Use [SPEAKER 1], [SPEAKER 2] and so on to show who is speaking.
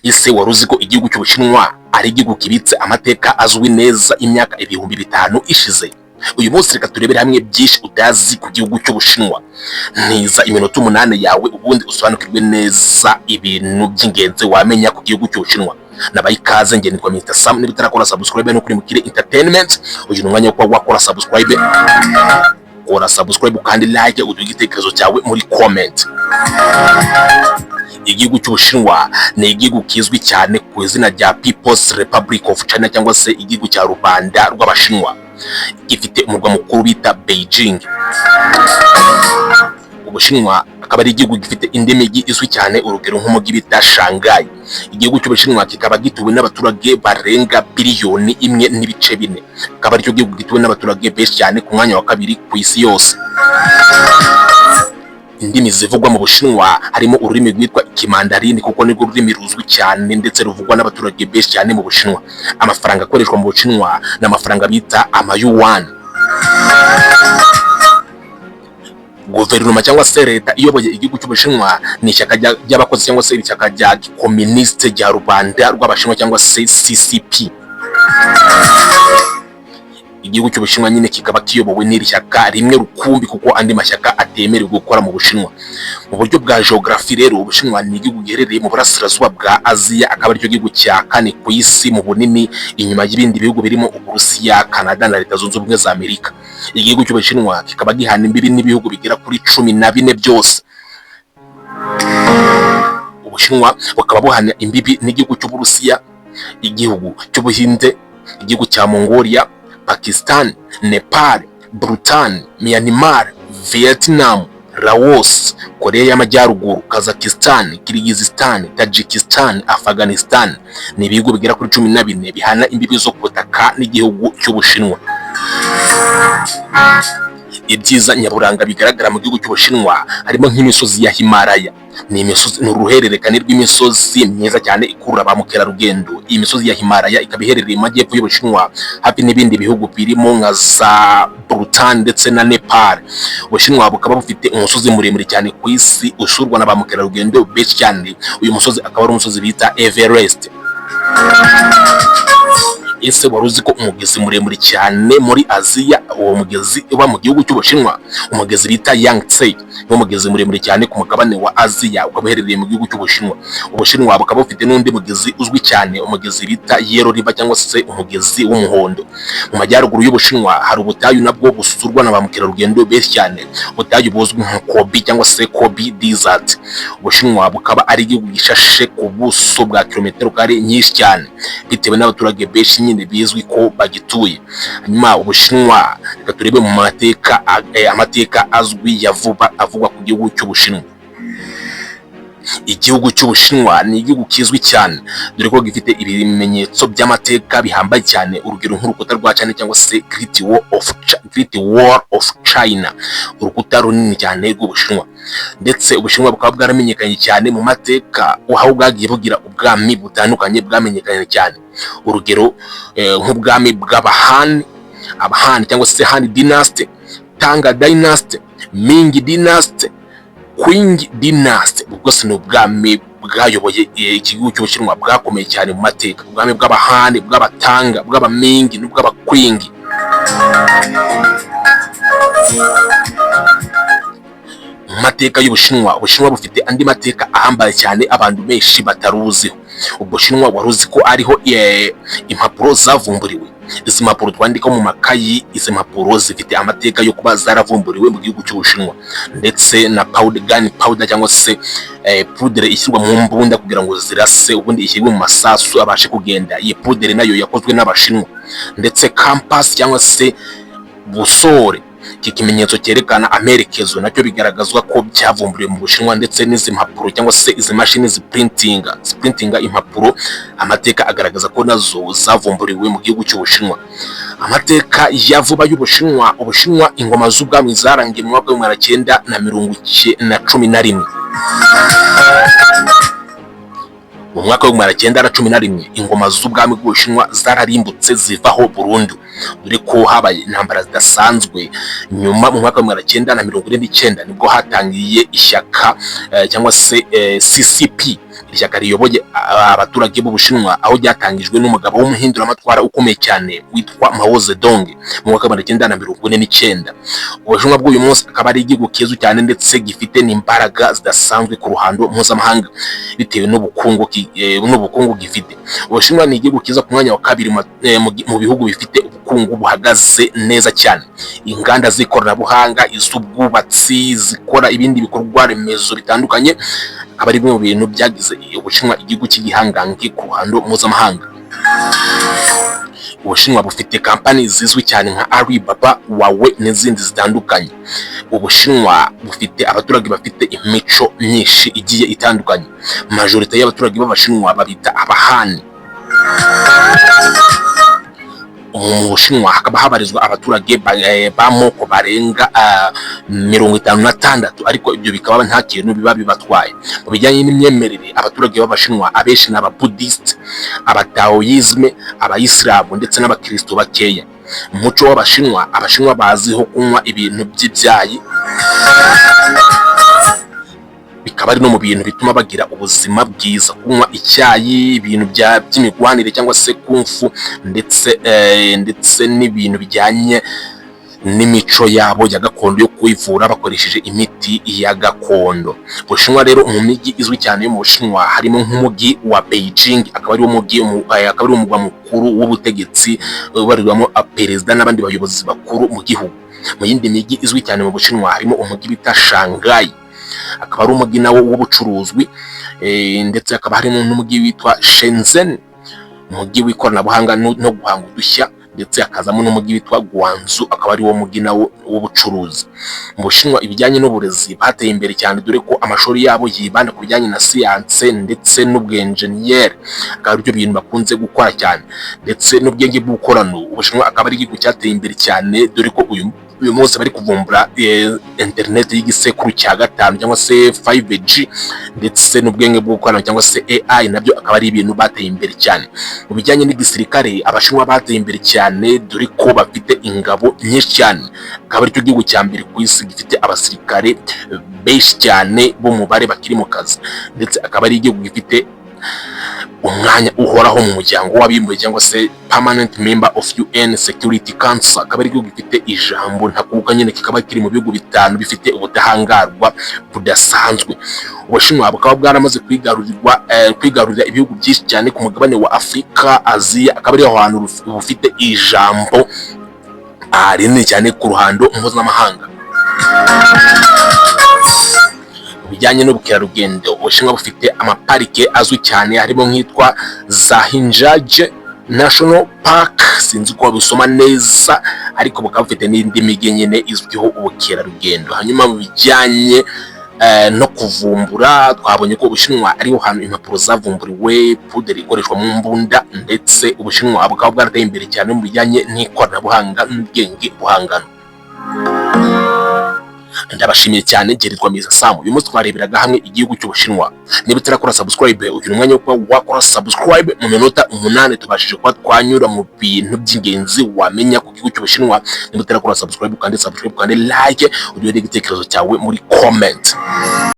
[SPEAKER 1] Ese wari uzi ko igihugu cy'Ubushinwa ari igihugu kibitse amateka azwi neza imyaka 5000 ishize? Uyu munsi reka turebere hamwe byinshi utazi ku gihugu cy'Ubushinwa. Ntiza iminota 8 yawe, ubundi usobanukirwe neza ibintu by'ingenzi wamenya ku gihugu cy'Ubushinwa. Nabaye ikaze, nge nitwa Mr Sam. Niba utarakora subscribe no kuri Mukire Entertainment, uyu ni umwanya wo kuba wakora subscribe. Kora subscribe kandi like, uduhe igitekerezo cyawe muri comment. Igihugu cy'Ubushinwa ni igihugu kizwi cyane ku izina rya People's Republic of China, cyangwa se igihugu cya rubanda rw'Abashinwa. Gifite umurwa mukuru bita Beijing. Ubushinwa akaba ari igihugu gifite indi mijyi izwi cyane, urugero nk'umujyi bita Shanghai. Igihugu cy'Ubushinwa kikaba gituwe n'abaturage barenga biliyoni 1.4, akaba aricyo gihugu gituwe n'abaturage benshi cyane ku mwanya wa kabiri ku isi yose. Indimi zivugwa mu Bushinwa harimo ururimi rwitwa Ikimandarini, kuko nirwo rurimi ruzwi cyane ndetse ruvugwa n'abaturage benshi cyane mu Bushinwa. Amafaranga akoreshwa mu Bushinwa ni amafaranga bita amayuwani. Guverinoma cyangwa se leta iyoboye igihugu cy'Ubushinwa ni ishyaka ry'abakozi, cyangwa se ishyaka rya gikominisite rya rubanda rw'Abashinwa, cyangwa se CCP. Igihugu cy'Ubushinwa nyine kikaba kiyobowe n'iri shyaka rimwe rukumbi, kuko andi mashyaka atemerewe gukora mu Bushinwa. Mu buryo bwa geography rero, Ubushinwa ni igihugu giherereye mu burasirazuba bwa Aziya, akaba aricyo gihugu cya kane ku isi mu bunini, inyuma y'ibindi bihugu birimo Uburusiya, Canada na Leta Zunze Ubumwe za Amerika. Igihugu cy'Ubushinwa kikaba gihana imbibi n'ibihugu bigera kuri 14 byose. Ubushinwa bukaba buhana imbibi n'igihugu cy'Uburusiya, igihugu cy'Ubuhinde, igihugu cya Mongolia, Pakistan, Nepal, Bhutan, Myanmar, Vietnam, Laos, Korea y'Amajyaruguru, Kazakhstan, Kyrgyzstan, Tajikistan, Afghanistan. Ni ibihugu bigera kuri 14 bihana imbibi zo ku butaka n'igihugu cy'Ubushinwa. Ibyiza nyaburanga bigaragara mu gihugu cy'Ubushinwa harimo nk'imisozi ya Himalaya. Ni imisozi, ni uruhererekane rw'imisozi myiza cyane ikurura ba mukerarugendo. Iyi misozi ya Himalaya ikaba iherereye mu majyepfo y'Ubushinwa, hafi n'ibindi bihugu birimo nka za Bhutan ndetse na Nepal. Ubushinwa bukaba bufite umusozi muremure cyane ku isi usurwa na ba mukerarugendo benshi cyane. Uyu musozi akaba ari umusozi bita Everest. Ese wari uzi ko umugezi muremure cyane muri Aziya, uwo mugezi uba mu gihugu cy'Ubushinwa? Umugezi bita Yangtze ni umugezi muremure cyane ku mugabane wa Aziya, ukaba uherereye mu gihugu cy'Ubushinwa. Ubushinwa bukaba bufite n'undi mugezi uzwi cyane, umugezi bita Yellow River, cyangwa se umugezi w'umuhondo. Mu majyaruguru y'Ubushinwa hari ubutayu nabwo busurwa na ba mukerarugendo benshi cyane, ubutayu buzwi nka Gobi, cyangwa se Gobi Desert. Ubushinwa bukaba ari igihugu gishashe ku buso bwa kilometero kare nyinshi cyane, bitewe n'abaturage benshi nyine bizwi ko bagituye. Hanyuma Ubushinwa, reka turebe mu mateka, amateka azwi ya vuba avugwa ku gihugu cy'Ubushinwa. Igihugu cy'Ubushinwa ni igihugu kizwi cyane, dore ko gifite ibimenyetso by'amateka bihambaye cyane, urugero nk'urukuta rwa China, cyangwa se Great Wall of China, urukuta runini cyane rw'Ubushinwa. Ndetse Ubushinwa bukaba bwaramenyekanye cyane mu mateka, aho bwagiye bugira ubwami butandukanye bwamenyekanye cyane, urugero nk'ubwami bw'Abahani, Abahani cyangwa se Han Dynasty, Tang Dynasty, Ming Dynasty, Qing Dynasty. Bwose ni ubwami bwayoboye iki gihugu cy'Ubushinwa, bwakomeye cyane mu mateka: ubwami bw'Abahani, bw'Abatanga, bw'Abamingi n'ubw'Abakwingi. Mu mateka y'Ubushinwa, Ubushinwa bufite andi mateka ahambaye cyane abantu benshi bataruziho. Ubushinwa, wari uzi ko ariho impapuro zavumburiwe? Izi mpapuro twandika mu makayi, izi mpapuro zifite amateka yo kuba zaravumburiwe mu gihugu cy'Ubushinwa, ndetse na powder, gun powder, cyangwa se poudre ishyirwa mu mbunda kugira ngo zirase, ubundi ishyirwe mu masasu abashe kugenda. Iyi poudre nayo yakozwe n'Abashinwa. Ndetse compass, cyangwa se boussole, iki kimenyetso cyerekana amerekezo, nacyo bigaragazwa ko byavumburiwe mu Bushinwa. Ndetse n'izi mpapuro, cyangwa se izi mashini ziprintinga impapuro, amateka agaragaza ko nazo zavumburiwe mu gihugu cy'Ubushinwa. Amateka ya vuba y'Ubushinwa: Ubushinwa, ingoma z'ubwami zarangiye mu mwaka w'igihumbi 911. Mu mwaka wa 1911 ingoma z'ubwami bw'Ubushinwa zararimbutse, zivaho burundu, dore ko habaye intambara zidasanzwe. Nyuma mu mwaka wa 1949 nibwo hatangiye ishyaka cyangwa se CCP. Ishyaka riyoboye abaturage b'Ubushinwa, aho ryatangijwe n'umugabo w'umuhinduramatwara ukomeye cyane witwa Mao Zedong mu mwaka wa 1949. Ubushinwa bw'uyu munsi akaba ari igihugu kizwi cyane ndetse gifite n'imbaraga zidasanzwe ku ruhando mpuzamahanga bitewe n'ubukungu gifite. Ubushinwa ni igihugu kiza ku mwanya wa kabiri mu bihugu bifite ubukungu buhagaze neza cyane. Inganda z'ikoranabuhanga, iz'ubwubatsi, zikora ibindi bikorwa remezo bitandukanye, akaba ari bimwe mu bintu byagize Ubushinwa igihugu cy'igihangange ku ruhando mpuzamahanga. Ubushinwa bufite kampani zizwi cyane nka Alibaba, Huawei n'izindi zitandukanye. Ubushinwa bufite abaturage bafite imico myinshi igiye itandukanye. Majorité y'abaturage b'Abashinwa babita Abahani. Mu Bushinwa hakaba habarizwa abaturage b'amoko barenga 56, ariko ibyo bikaba nta kintu biba bibatwaye. Mu bijyanye n'imyemerere, abaturage b'Abashinwa abenshi ni Ababudisite, Abataoyisme, Abayisilamu ndetse n'Abakristo bakeya. Mu muco w'Abashinwa, Abashinwa baziho kunywa ibintu by'ibyayi, bikaba ari no mu bintu bituma bagira ubuzima bwiza. Kunywa icyayi, ibintu by'imigwanire cyangwa se kung fu, ndetse n'ibintu bijyanye n'imico yabo ya gakondo yo kwivura bakoresheje imiti ya gakondo. Bushinwa rero, mu mijyi izwi cyane yo mu Bushinwa harimo nk'umujyi wa Beijing, akaba ari wo mujyi akaba ari umurwa mukuru w'ubutegetsi, ubarirwamo perezida n'abandi bayobozi bakuru mu gihugu. Mu yindi mijyi izwi cyane mu Bushinwa harimo umujyi bita Shanghai, akaba ari umujyi nawo w'ubucuruzi, ndetse hakaba harimo n'umujyi witwa Shenzhen, umujyi w'ikoranabuhanga no guhanga udushya, ndetse hakazamo n'umujyi witwa Guangzhou, akaba ari wo mujyi nawo w'ubucuruzi. Mu Bushinwa, ibijyanye n'uburezi bateye imbere cyane, dore ko amashuri yabo yibanda ku bijyanye na siyanse ndetse n'ubwenjeniyeri, akaba aribyo bintu bakunze gukora cyane, ndetse n'ubwenge bw'ubukorano. Ubushinwa akaba ari igihugu cyateye imbere cyane, dore ko uyu munsi bari kuvumbura interineti y'igisekuru cya gatanu cyangwa se 5G, ndetse n'ubwenge bw'ubukorano cyangwa se AI, nabyo akaba ari ibintu bateye imbere cyane. Mu bijyanye n'igisirikare, Abashinwa bateye imbere cyane, dore ko bafite ingabo nyinshi cyane, akaba aricyo gihugu cya mbere ku isi gifite abasirikare benshi cyane b'umubare bakiri mu kazi, ndetse akaba ari igihugu gifite umwanya uhoraho mu Muryango w'Abibumbye cyangwa se permanent member of UN Security Council. Akaba ari igihugu gifite ijambo ntakuka nyine, kikaba kiri mu bihugu bitanu bifite ubudahangarwa budasanzwe. Ubushinwa bukaba bwaramaze kwigarurira ibihugu byinshi cyane ku mugabane wa Afurika, Aziya, akaba ari ahantu bufite ijambo rinini cyane ku ruhando mpuzamahanga. Mu bijyanye n'ubukerarugendo, Ubushinwa bufite amaparike azwi cyane, harimo nk'itwa Zhangjiajie National Park, sinzi uko babisoma neza, ariko bukaba bufite n'indi mijyi nyine izwiho ubukerarugendo. Hanyuma mu bijyanye no kuvumbura, twabonye ko Ubushinwa ariho hantu impapuro zavumburiwe, puderi ikoreshwa mu mbunda, ndetse Ubushinwa bukaba bwarateye imbere cyane mu bijyanye n'ikoranabuhanga n'ubwenge buhangano. Ndabashimiye cyane, Gerirwa Meza Sam. Uyu munsi twareberaga hamwe igihugu cy'Ubushinwa. Niba utarakora subscribe, uyu ni umwanya wo kuba wakora subscribe. Mu minota 8 tubashije kuba twanyura mu bintu by'ingenzi wamenya ku gihugu cy'Ubushinwa. Niba utarakora subscribe, ukande subscribe, ukande like, uduhe igitekerezo cyawe muri comment.